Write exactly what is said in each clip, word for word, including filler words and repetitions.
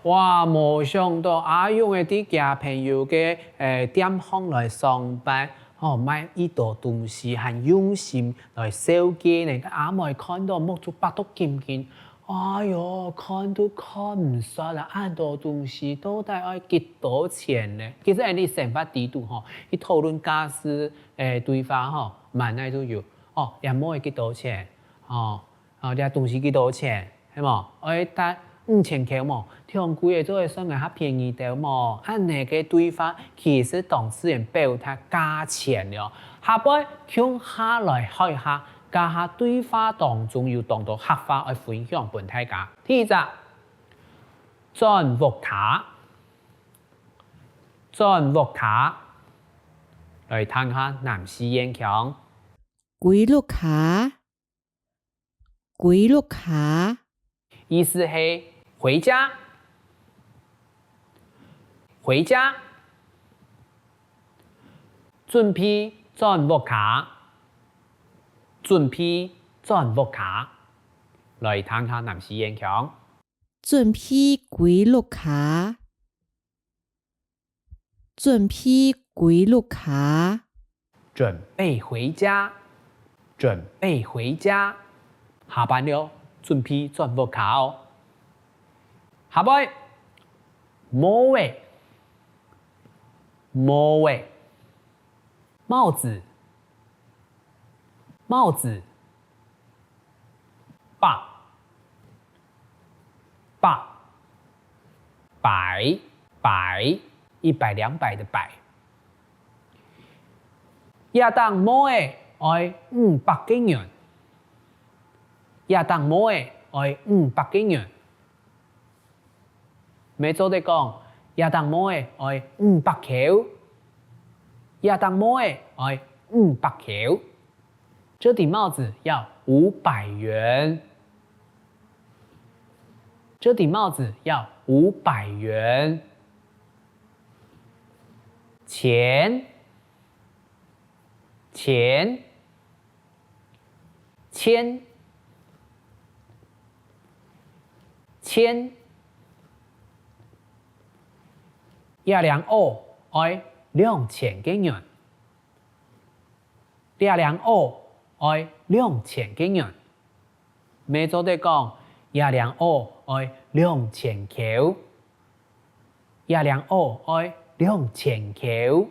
哇，無想到阿勇仔在厥朋友个，欸，店項來上班，吼，買一兜東西，還用心來紹介呢。該阿妹看到目珠擘到金金，哎喲，看都看毋煞啦，恁多東西到底愛幾多錢呢？其實𠊎俚生活裡肚吼，去討論價數，欸，對話吼，滿哪都有。哦，這妹仔幾多錢？哦， 哦，這東西幾多錢？係無？愛值五千箍無？忒貴仔做得算𠊎較便宜兜無？恁呢个對話其實當自然表達價錢了。下背共下來學一下，這下對話當中有當多客話愛分享分大家。第一隻，轉屋下，轉屋下，來聽下南四縣腔。歸屋下， 歸屋下。意思係回家，回家。準備轉屋下，準備轉屋下。來聽下南四縣腔。準備歸屋下， 準備歸屋下。準備回家，準備回家。下班了，準備轉屋下哦。下背，帽仔，帽仔，帽子，帽子。 百，百，百，百，一百兩百个百。這頂帽仔愛五百個銀，這頂帽仔愛五百個銀。 乜做得講，這頂帽仔愛五百箍，這頂帽仔愛五百箍。這頂帽子要五百元，這頂帽子要五百元。錢，錢， 千，千。這領襖愛兩千個銀，這領襖愛兩千個銀。乜做得講，這領襖愛兩千箍。 這領襖愛兩千箍。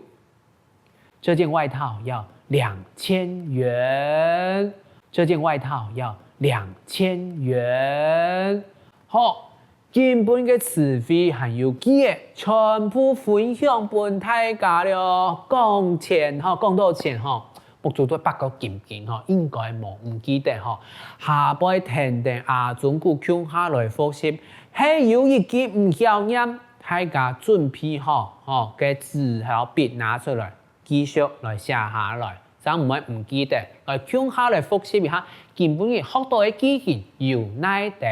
這件外套要兩千元，這件外套要兩千元。好，今晡日个詞彙還有句仔，全部分享分大家了。講錢吼，講到錢吼， 目珠都擘到金金吼，應該無毋記得吼。下背跈等阿忠牯共下來複習，係有一句毋曉唸，大家準備好吼，該紙摎筆拿出來，繼續來寫下來，正毋會毋記得。來共下來複習一下，今晡日學到个句型有哪兜？